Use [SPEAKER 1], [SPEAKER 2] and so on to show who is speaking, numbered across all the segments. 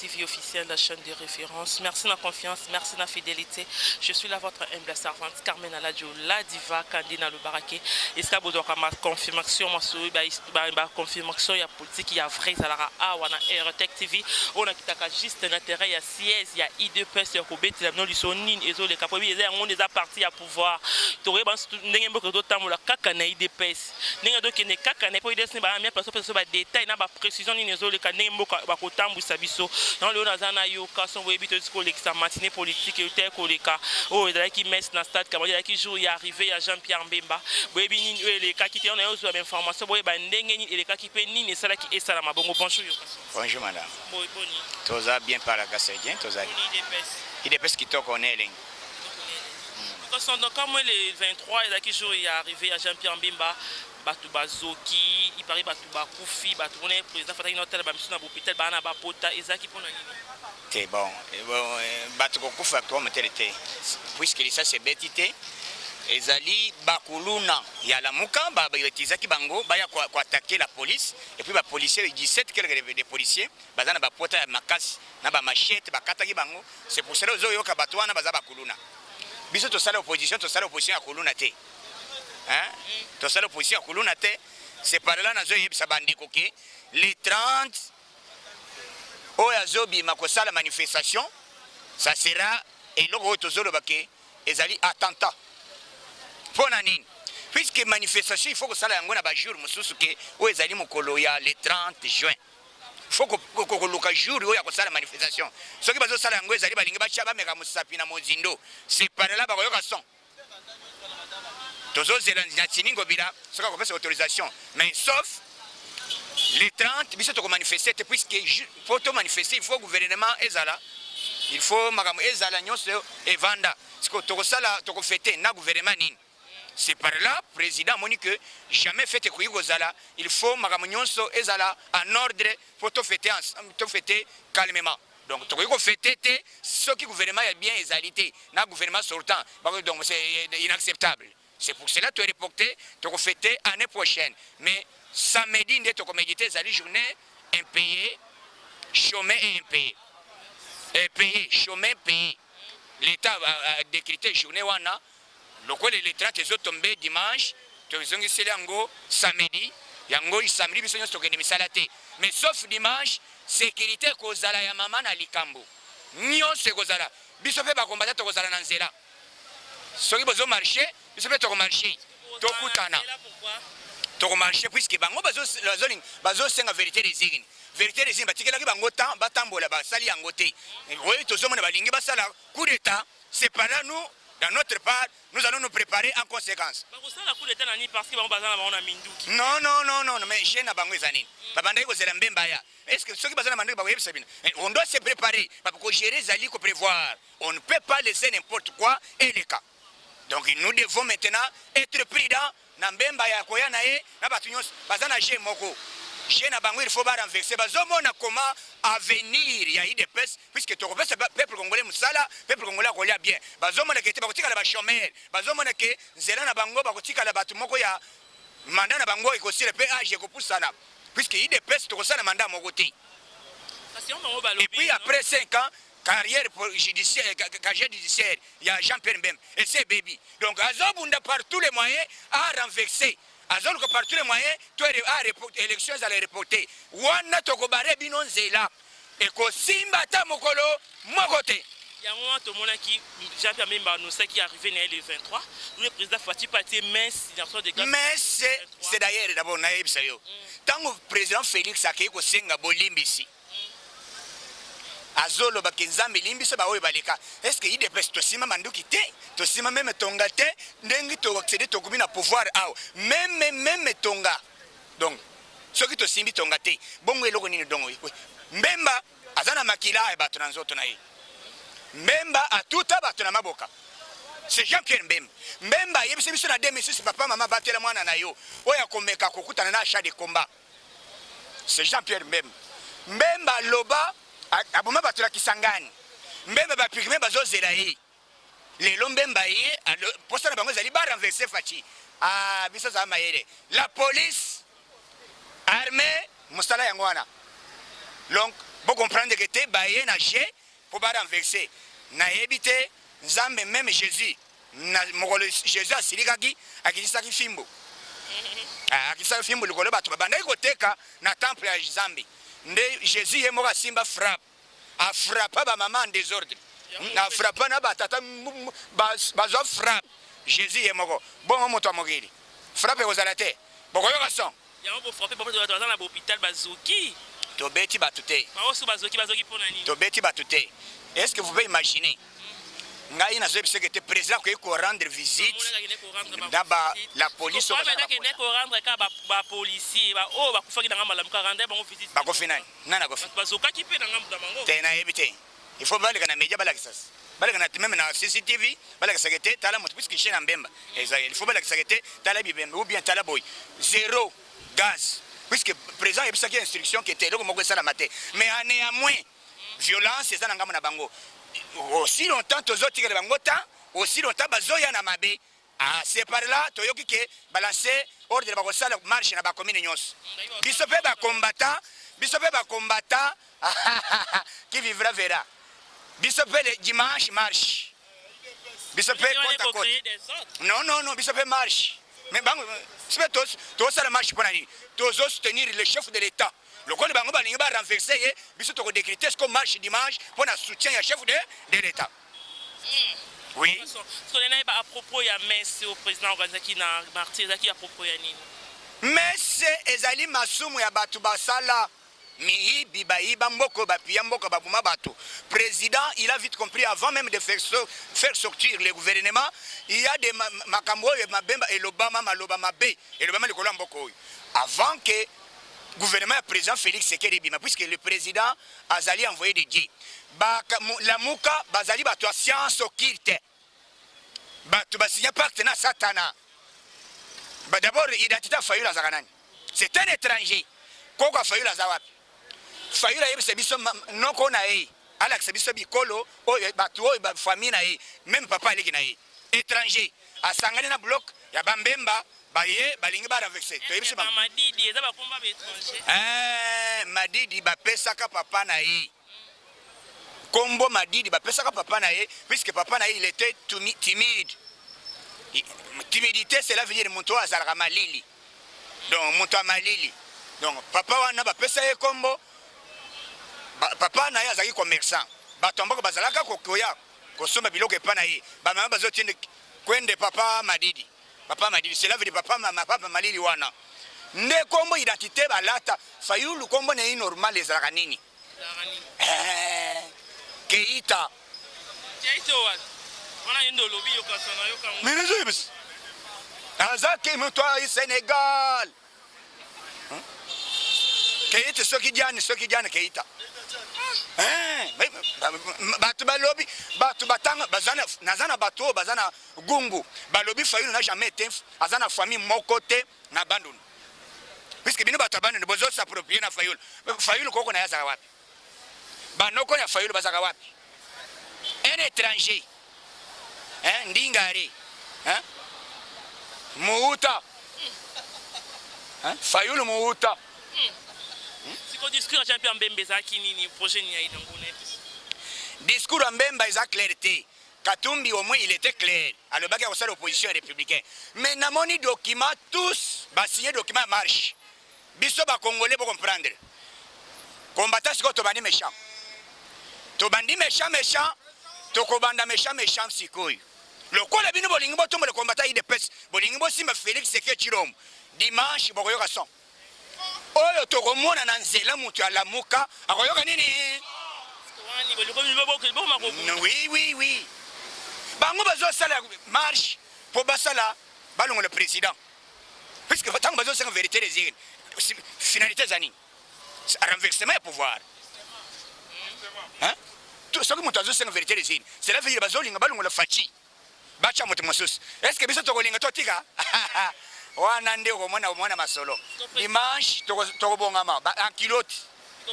[SPEAKER 1] TV officielle, la chaîne de référence. Merci la confiance, merci la fidélité. Je suis là, votre humble servante, Carmen Aladio, la diva Kandina Le Baraké. Et ça, vous ma confirmation, ma confirmation, il y a politique, il y a vrai, ça la awa na Aerotech TV. On a quitté juste na terrain, il y a siège, il y a IDPS, il y a Kobet, il y a Noliso Nini, et les Kapobi, il y a un parti à pouvoir. Toyeba ndenge mboka ezotambola kaka na UDPS, ndenge ezokende kaka na po UDPS baa mia place opesa badetail na baprécision nini ezoleka, ndenge mboka bakotambwisa biso. Yango lelo naza na yoka son. Boyebi, toyesi kolekisa matinée politique eutai koleka oyo ezalaki messe na stade Kamadi, ezalaki jour ya arrivée ya Jean Pierre Bemba. Boyebi nini oyo elekaki te, na yozwa bainformation, boyeba ndenge nini elekaki mpe nini esalaki esalama bongo. Bonjour, yoka son.
[SPEAKER 2] Bonjour madame.
[SPEAKER 1] Boni?
[SPEAKER 2] Toza bien par la grâce de Dieu, toza.
[SPEAKER 1] Boni UDPS?
[SPEAKER 2] UDPS kitoko na elengi.
[SPEAKER 1] Donc comme le 23 ezalaki jour ya arrivée ya Jean-Pierre Bemba, bato bazoki, ipari bato bakufi, bato mpona président fataki na otala bamisu na bopital baa na bapota, ezalaki mpona nini?
[SPEAKER 2] Te, bon, bato kokufa tometele te, puisque lisasi ebeti te. Ezali bakuluna ya Lamuka bautiliser bango baya koattaquer la police, et puis bapolicier 17 quelque de policiers baza na bapota ya makasi na bamachete, bakataki bango. C'est pour cela ozoyoka bato wana baza bakuluna. Biso tosala opposition, tosala opposition ya kuluna te, hein? Tosala opposition ya kuluna te. C'est par là nazoyebisa bandeko ke le 30 oyo azobima kosala manifestation, ça sera eloko oyo tozoloba ke ezali attentat. Mpo na nini? Puisque manifestation, il faut kosala yango na bajour mosusu ke oyo ezali mokolo ya le 30 juin. Faut koluka jour oyo ya kosala manifestation. Soki bazosala yango, ezali balingi batya, bameka mosapi na mozindo. C'est par là bakoyoka son. Tozozela na tini Ngobila soki akopesa autorisation, mais sauf le 30, biso tokomanifeste te, puisque po tomanifeste, il faut gouvernement ezala, il faut makambo ezala nyonso evanda. Siko tokosala, tokofêter na gouvernement nini? C'est par là président amoni que jamais fête ekoki kozala. Il faut makambo nyonso ezala en ordre po tofêter ensemble, tofêter calmement. Donc tokoki kofêter te soki gouvernement ya bien ezali te na gouvernement sortant. Donc c'est inacceptable. C'est pour cela to reporter, tokofêter année prochaine. Mais samedi nde tokoméditer, ezali journée impayé, chômé et impayé, et payé, chômé, payé. L'État a décrété journée wana lokola le 30 ezotombe dimanche, tozongiseli yango samedi. Yango samedi, biso nyonso tokende misala te, mais sauf dimanche, sécurité ekozala ya mama na likambo nyonso ekozala. Biso mpe bakombata tokozala na nzela. Soki bozomarcher, biso mpe tokomarcher, tokutana, tokomarcher, puisque bango bazosenga vérité des urnes. Vérité des urnes, batikelaki bango temps batambola, basali yango te. Oyo tozomona, balingi basala coup d'État. C'est par là, nous, dans notre part, nous allons nous préparer en conséquence.
[SPEAKER 1] Bakosala coup d'État na nini? Parce que bango baza na bango na minduki.
[SPEAKER 2] Non, non, non, non, mais je na bango eza nini? Babandaki kozela Bemba ya. Est ce que soki baza na manduki, bakoyebisa bino? On doit se préparer. Bakogérer, ezali koprévoir. On ne peut pas laisser n'importe quoi eleka. Donc nous devons maintenant être prudents na Bemba ya koya na ye na bato nyonso baza na jeu moko. Jeu na bango, il faut barenverser. Bazomona comment avenir ya UDPS, puisque tokopesa peuple congolais mosala, peuple congolais akolia bien. Bazomona ke te, bakotikala bachômeur. Bazomona ke nzela na bango, bakotikala bato moko ya mandat na bango ekosila mpe age ekopusana, puisque UDPS tokosala mandat moko te.
[SPEAKER 1] Kasi yango bango balobi
[SPEAKER 2] Et puis après 5 ans, carrière judiciaire, carrière judiciaire ya Jean-Pierre Bemba ese ebebi. Donc azobunda par tous les moyens à renverser, azoluka par tous les moyens to élection ezala reporté. Wana tokobare bino nzela, ekosimba ata mokolo moko te.
[SPEAKER 1] Yango wana tomonaki Jean Pierre Bemba annoncaki arrivé na ye le 23. Le président Fatshi atie messe d'action de grâce.
[SPEAKER 2] Mais c'est d'ailleurs, d'abord nayebisa yo, ntango président Félix akei kosenga bolimbisi, azolobaka Nzambe limbisa baoyo baleka. Est ce que UDPS tosima manduki te? Tosima même tonga te. Ndenge toaccéder, tokomi na pouvoir awa, même tonga. Donc soki tosimbi tonga te, bongo eloko nini? Donc Bemba aza na makila ya bato na nzoto na ye. Bemba atuta bato na maboka. C'est Jean Pierre Bemba. Bemba ayebisi biso na 2006: "Papa, mama, batela mwana na yo oyo akomeka kokutana na achat de combat." C'est Jean Pierre Bemba. Bemba aloba aboma bato na Kisangani. Bemba, bapygmées bazozela ye lelo. Bemba ye, posa na bango ezali barenverser Fatshi. Ah, biso azala mayele. La police, armée, mosala yango wana. Donc Bo comprendre que te baye na jeu po ba renverser. Nayebi te Nzambe meme Jesus na mokolo Jesus asilikaki akitisaki fimbo. Ah, akitisaki fimbo likolo bato babandaki koteka na temple ya Nzambe. Nde Jesus ye moko asimba frappe. A frappa ba mama en desordre. A frappa na ba tata bazwa frappe. Jesus ye moko. Bongo moto ya mokili. Frappe ekozala te. Bokoyoka son.
[SPEAKER 1] Yango bo frapper bango bato baza na ba hopital bazoki.
[SPEAKER 2] Tobeti bato te.
[SPEAKER 1] Ba oyo bazoki bazoki pona nini?
[SPEAKER 2] Tobeti bato te. Est-ce que vous pouvez imaginer? Ngai nazo yebisa que te président akoki ko rendre visite na ba la police
[SPEAKER 1] oyo baza na ba ko rendre ka ba ba policiers ba oyo bakufaki na ngambo ya Lamuka rendre bango visite.
[SPEAKER 2] Bakofi nani? Nani akofi?
[SPEAKER 1] Bato bazokaki pe na ngambo na bango.
[SPEAKER 2] Te nayebi te. Il faut baleka na media balakisa baleka na meme na CCTV balakisaka te tala moto puisque chaîne ya Mbemba ezali il faut balakisaka te tala bibembe ou bien tala boye zero gaz puisque président ayebisaki instruction ke te eloko moko esalama te mais néanmoins violence eza na ngambo na bango aussi longtemps tozotikela bango temps aussi longtemps bazoya na mabe. Ah, c'est par là toyoki ke balancer ordre bakosala marche na ba commune nyonso. Biso pe ba combattant, biso pe ba combattant qui vivra verra. Biso pe le dimanche marche. Biso pe côte à côte. Non non non, biso pe marche. Mais bango biso pe tosala marche pona nini? Tozo soutenir le chef de l'État. Lokola bango balingi ba renverser ye, biso toko décréter ce marche dimanche pona soutien ya chef de l'État. Oui.
[SPEAKER 1] Sole nayeba à propos ya messe oyo président organisaki na martyr ezalaki à propos ya nini?
[SPEAKER 2] Messe ezali masumu ya bato basala miyibi bayiba mboka bapiya mboka babuma bato. Président il a vite compris avant même de faire sortir le gouvernement, il y a des makambo oyo mabemba elobama maloba mabe elobama likolo ya mboka oyo avant que gouvernement ya président Félix Tshisekedi ebima, puisque le président azali envoyé de Dieu. Ba Lamuka bazali bato ya science occulte, bato basinya pacte na Satana. Ba d'abord identité ya Fayulu azalaka nani? C'est un étranger. Koko ya Fayulu aza wapi? Fayulu ayebisa biso noko na ye, alakisa biso bikolo oyo bato oyo ba famille na ye, même papa aleki na ye étranger, asangani na bloc ya Bambemba baye balingi ba renverser. Toyebisi
[SPEAKER 1] bango Madidi eza bakomba ba étranger.
[SPEAKER 2] Eh, Madidi bapesaka papa na ye kombo Madidi, bapesaka papa na ye puisque papa na ye il était timide. Timidité, cela veut dire moto oyo azalaka malili, donc moto ya malili. Donc papa wana bapesa ye kombo. Papa na ye azalaki commerçant, bato ya mboka bazalaka kokoya kosomba biloko epa na ye, bamama bazotinda kwende papa Madidi, papa Madidi, cela veut dire papa, mama, papa malili wana nde kombo identité balata Fayulu. Kombo na ye normal ezalaka nini? Eh, Keita. Minizibs aza ke moto ya Sénégal. Keita soki Diane, soki Diane Keita. Bato balobi, bato batanga naza na bato oyo baza na gungu, balobi Fayulu na jamais te aza na famille moko te na Bandundu, puisque bino bato ya Bandundu bozo s'approprier na Fayulu. Fayulu koko na ye azalaka wapi? Banoko ya Fayulu bazalaka wapi? Un étranger, hein, ndingare, hein? Muuta, hein? Fayulu muuta.
[SPEAKER 1] Siko discours ya Jean Pierre Mbemba ezalaki nini? Projet nini ayi nango na ye?
[SPEAKER 2] Discours ya Mbemba eza clair te. Katumbi au moins il était clair, alobaki akosala opposition républicain, mais namoni document, tous basigné document ya marche. Biso ba Congolais bo comprendre combattant sikoyo tobandi méchant, tobandi méchant méchant, tokobanda méchant méchant sikoyo. Lokola bino bolingi botombola combattant UDPS, bolingi bosimba Félix Tshisekedi Tshilombo, dimanche bokoyoka son oyo tokomona na nzela. Moto ya Lamuka akoyoka nini? Oui, bango bazosala marche mpo basala balongola président, puisque ntango bazosenga vérité des urnes, finalité eza nini? Renversement ya pouvoir. Soki moto azosenga vérité des urnes, cela veut dire bazolinga balongola Fatshi, batya moto mosusu. Est ce que biso tokolinga totika wana? Nde okomona, omona masolo dimanche, tokobongama en culotte.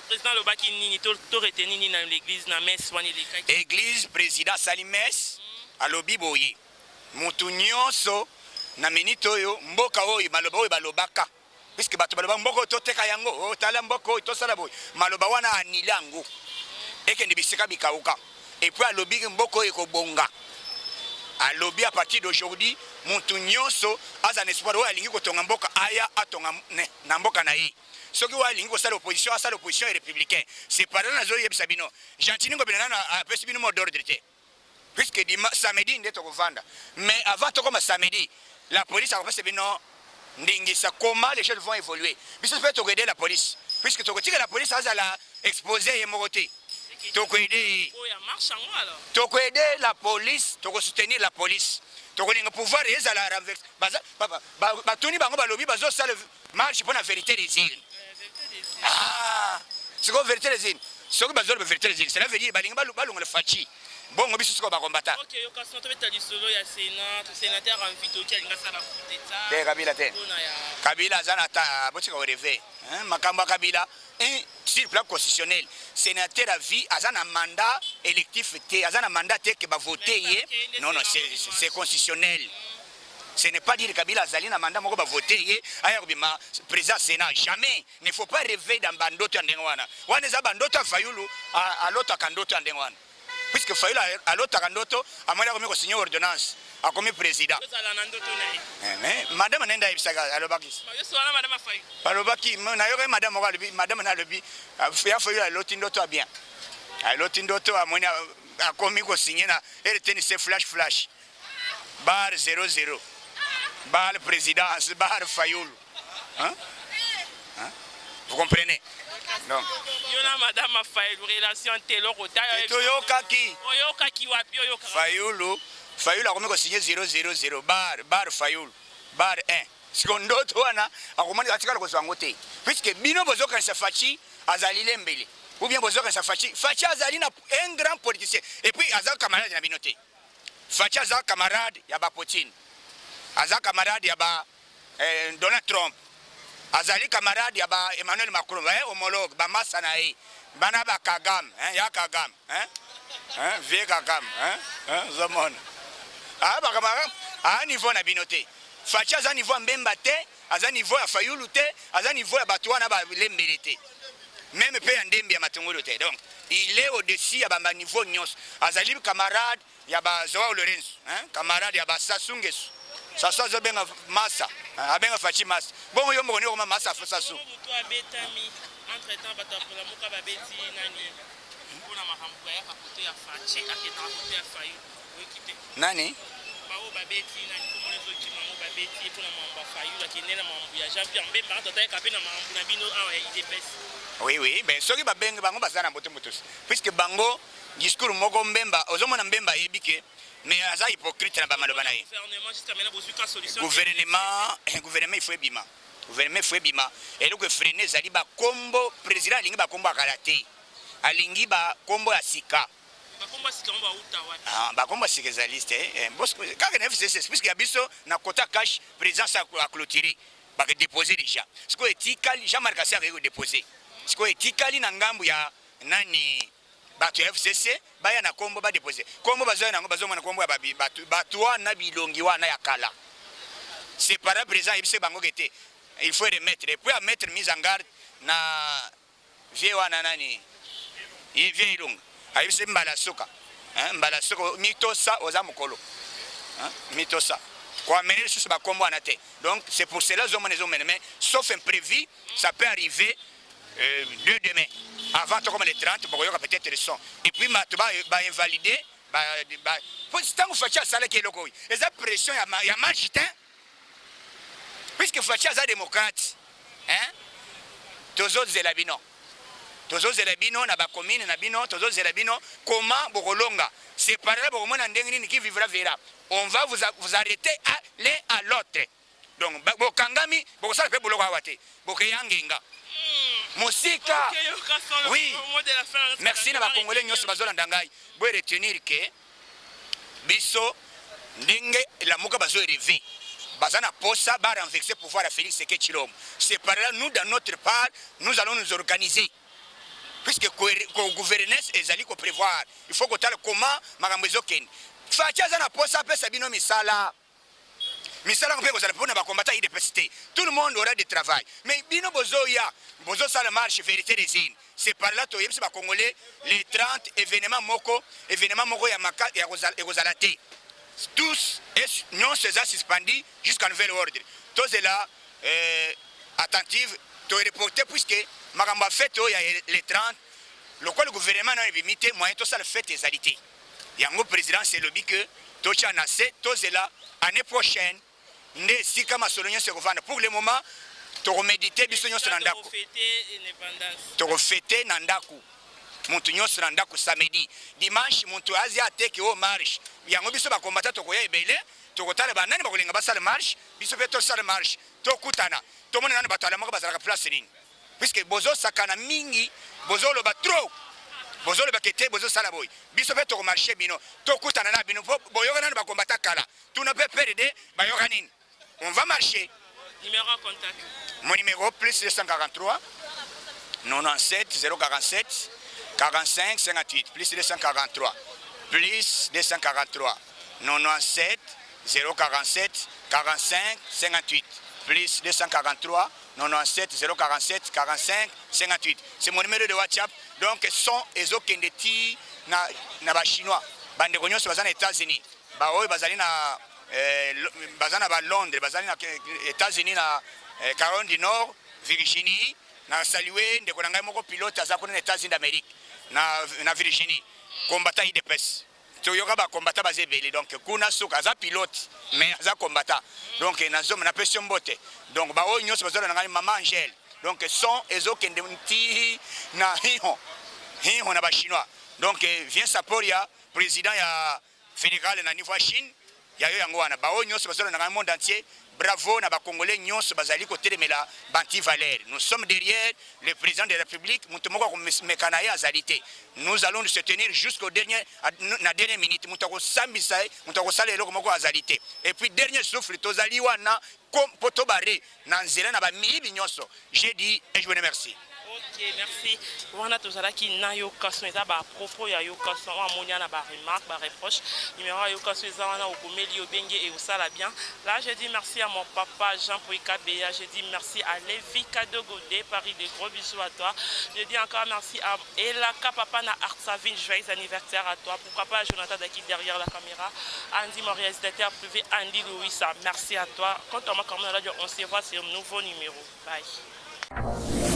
[SPEAKER 1] Président alobaki nini? To retenir nini na l'église, na messe wana elekaki?
[SPEAKER 2] Église, président asali messe, alobi boye: motu nyonso na minute oyo, mboka oyo, maloba oyo balobaka. Puisque bato baloba mboka oyo toteka yango, oh, tala mboka oyo tosala boye. Maloba wana anile yango. Ekende bisika bikauka. Et puis alobi mboka oyo ekobonga. Alobi à partir d'aujourd'hui mutu nyonso aza na espoir oyo alingi kotonga mboka aya atonga na mboka na ye. Soki oyo alingi kosala opposition asala opposition républicain. C'est par là nazoyebisa bino. Gentiny Ngobila nano apesi bino mot d'ordre te. Puisque dimanche samedi nde tokovanda. Mais avant tokoma samedi, la police akopesa bino ndingisa comment les choses vont évoluer. Biso pe tokoaider la police. Puisque tokotika la police azala exposé ye moko te. Tokoaider ye. Tokoaider la police, tokosoutenir la police. Tokolinga pouvoir ezala renversé. Baza batuni bango balobi bazosala marche mpo na vérité des urnes. Ah, sikoyo vérité des urnes. Soki bazoloba vérité des urnes, cela veut dire balingi balongola Fatshi. Bongo biso sikoyo bakombata.
[SPEAKER 1] Ok, yoka son tobeta lisolo ya Sénat, to sénateur en vie toki alinga sala coup d'état.
[SPEAKER 2] Te Kabila te. Kabila aza na ta botika ko rêver. Hein, makambo ya Kabila sur plan constitutionnel, sénateur à vie aza na mandat électif te, aza na mandat te que ba voter ye. Non non, c'est constitutionnel. Ce n'est pas dire Kabila azali na mandat moko ba voter ye aya kobima président Sénat, jamais. Ne faut pas rêver dans bandoto ya ndenge wana. Wana eza bandoto ya Fayulu, alotaka ndoto ya ndenge wana. Puisque Fayulu alotaka ndoto, amoni akomi ko signer ordonnance, akomi président. Eh, mais madame nenda ayebisaka alobaki. Balobaki nayokaki madame moko alobi, madame na alobi ya Fayulu aloti ndoto ya bien. Aloti ndoto amoni akomi ko signer na RTNC flash flash. Bar 00. Bar présidence, bar Fayulu. Hein? Hein? Vous comprenez?
[SPEAKER 1] Donc. Yona madame Fayulu relation te eloko ta.
[SPEAKER 2] Toyokaki.
[SPEAKER 1] Oyokaki wapi oyokaka?
[SPEAKER 2] Fayulu, Fayulu akomi ko signer 000 bar bar Fayulu bar 1. Siko ndoto wana akomani atikala kozwa yango te. Puisque bino bozokanisa Fatshi azali lembele. Ou bien bozokanisa Fatshi, Fatshi azali na un grand politicien et puis aza camarade na bino te. Fatshi aza camarade ya ba Poutine. Aza camarade ya ba Donald Trump. Azali camarade ya ba Emmanuel Macron, ba homologue, ba masa na ye. Bana ba Kagame, hein, ya Kagame, hein? Hein, vieux Kagame, hein? Hein, zomona. Ah ba camarade, ah niveau na bino te. Fatshi aza niveau ya Mbemba te, aza niveau ya Fayulu te, aza niveau ya bato wana ba lembele te. Même pe ya Ndembi ya Matungulu te. Donc, il est au-dessus ya ba niveau nyonso. Azali camarade ya ba Joao Lorenzo, hein? Camarade ya ba Sassou Nguesso. Sassou azobenga masa, abenga Fatshi masa. Bongo yo moko okoma masa Sassou.
[SPEAKER 1] Moto abetami entre temps bato ya Lamuka babeti nani mpona makambo ayaka kote ya Fatshi akendaka kote ya Fayulu, oyoki te?
[SPEAKER 2] Nani?
[SPEAKER 1] Baoyo babeti nani komona ezokima yango, babeti ye mpona makambo ya Fayulu akende na makambo ya Jean Pierre Mbemba, totayeka mpe na makambo na bino awa ya UDPS.
[SPEAKER 2] Oui, mais soki babengi bango baza na mbote motosi, puisque bango discours moko Mbemba, ozomona Mbemba ayebi ke mais aza hypocrite na bamaloba na ye. Gouvernement, gouvernement il faut ebima, gouvernement il faut ebima. Eloko efreiner ezali bakombo, président alingi bakombo akala te, alingi bakombo ya sika. Bakombo ya sika ezali te kaka na FCC, puisque ya biso na kota cash présidence a clôturé, bakedéposer déjà. Sikoyo etikali Jean-Marc Asi akei kodéposer, sikoyo etikali na ngambu ya nani, bato ya FCC baya na kombo badéposer kombo, bazoya nango, bazomona kombo ya bato wana, bilongi wana ya kala. C'est par président ayebisi bango ke te, il faut remettre et puis à mettre mise en garde na vieux wana nani ye, vieux Ilunga, ayebisi mbala suka, mbala suka, mitosa oza mokolo, mitosa koamene lisusu bakombo wana te. Donc c'est pour cela ozomona ezomene, mais sauf imprévu, ça peut arriver dès demain avant tokoma le 30, bokoyoka peut-être le son. Et puis bato bainvalider ntango Fatshi asalaki eloko oyo eza pression ya marche te, puisque Fatshi aza démocrate, hein? Tozozela bino, tozozela bino na bacommune na bino, tozozela bino comment bokolonga. C'est par là bokomona ndenge nini, qui vivra verra. On va vous arrêter à l'un à l'autre. Donc bokangami, bokosala mpe boloko awa te, bokeya ngenga mosika. Oui, merci na bakongolais nyonso bazolanda ngai. Boye retenir ke biso ndenge Lamuka bazo rêver, baza na posa ba renverser pouvoir ya Félix Tshisekedi Tshilombo. C'est par là, nous, dans notre part, nous allons nous organiser, puisque ko gouvernance ezali koprévoir, il faut kotala comment makambo ezokende. Fatshi aza na posa apesa bino misala. Misala yango mpe ekozala mpona bacombattants UDPS te. Tout le monde aura de travail. Mais bino bozoya, bozosala marche vérité des urnes. C'est par là toyebisi bacongolais, les 30, événement moko ya maka ekozala te. Tous nyonso eza suspendu jusqu'à nouvel ordre. Tozela attentive, toreporte, puisque makambo ya fête oyo ya le 30, lokola gouvernement nayo ebimi te, moyen tosala fête ezali te. Yango présidence elobi ke totya na se, tozela année prochaine nde esika masolo nyonso ekovanda. Pour le moment, tokomédite biso nyonso na ndako. Tokofete na ndako, motu nyonso na ndako. Samedi, dimanche, motu azia ateke oyo marche yango. Biso bakombata tokoya ebele, tokotala banani bakolinga basala marche. Biso mpe tosala marche, tokutana, tomona nani bato alamaka bazalaka place nini, puisque bozosakana mingi, bozoloba trop, bozolobaka ete bozosala boye. Biso mpe tokomarche, bino tokutana na bino mpo boyoka nani bakombata kala tuna mpe PRD bayoka nini. On va marcher.
[SPEAKER 1] Numéro en contact.
[SPEAKER 2] Mon numéro, plus 243 97 047 45 58, plus 243, plus 243 97 047 45 58, plus 243 97 047 45 58. C'est mon numéro de WhatsApp. Donc son ezokende ti na bachinois, bandeko nyonso baza na États-Unis, baoyo bazali na baza na balondres, bazali na États-Unis, na Caroline du Nord, Virginie. Na salue ndeko na ngai moko pilote aza kuna na États-Unis d'Amérique, na Virginie, combattant UDPS. Toyoka bacombattants baza ebele. Donc kuna suka aza pilote, mais aza combattant. Donc nazoma napesi yo mbote. Donc baoyo nyonso bazala na ngai, mama Angele. Donc son ezokende ti na hiho hiho na bachinois. Donc vient Saporia, président ya fédéral na niveau ya Chine ya yo. Yango wana, baoyo nyonso bazala na ngai, monde entier, bravo na bacongolais nyonso bazali kotelemela bantivaleurs. Nous sommes derrière le président de la République. Moto moko akomeka na ye azali te. Nous allons nous soutenir jusqu'au dernier, na dernière minute. Moto akosambisa ye, moto akosala eloko moko azali te. Et puis dernier souffle, tozali wana mpo tobare na nzela na bamiyibi nyonso. J'ai dit et je vous remercie.
[SPEAKER 1] Ok, merci. Wana tozalaki na Yokason. Eza bapropos ya Yokason oyo amoni na baremarque, bareproche. Numéro ya Yokason eza wana, okomeli, obenge e osala bien. Là, je dis merci à mon papa Jean Pouika Beya. Je dis merci à Lévi Kadogo de Paris, de gros bisous à toi. Je dis encore merci à Elaka papa na Artsavine, joyeux anniversaire à toi. Pourquoi pas Jonathan Daki derrière la caméra, Andy, mon réalisateur privé, Andy Louisa, merci à toi. Quand on m'a quand même, on se voit sur un nouveau numéro. Bye.